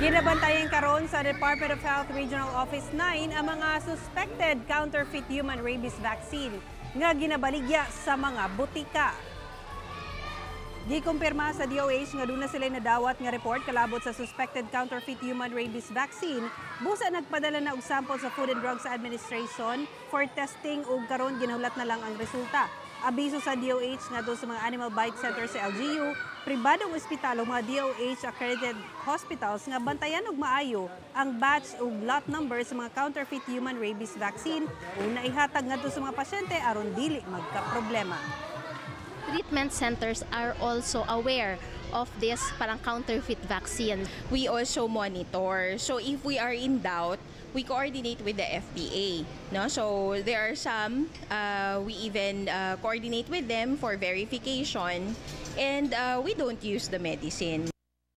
Ginabantayan karon sa Department of Health Regional Office 9 ang mga suspected counterfeit human rabies vaccine nga ginabaligya sa mga butika. Gikumpirma sa DOH nga duna sila nadawat nga report kalabot sa suspected counterfeit human rabies vaccine. Busa nagpadala na og sample sa Food and Drugs Administration for testing ug karon ginahulat na lang ang resulta. Abiso sa DOH ngadto sa mga animal bite centers sa LGU, pribadong ospital ug mga DOH accredited hospitals nga bantayan og maayo ang batch ug lot number sa mga counterfeit human rabies vaccine ug naihatag ngadto sa mga pasyente aron dili magka-problema. Treatment centers are also aware of this parang counterfeit vaccine. We also monitor. So if we are in doubt, we coordinate with the FDA. No? So there are some, we even coordinate with them for verification, and we don't use the medicine.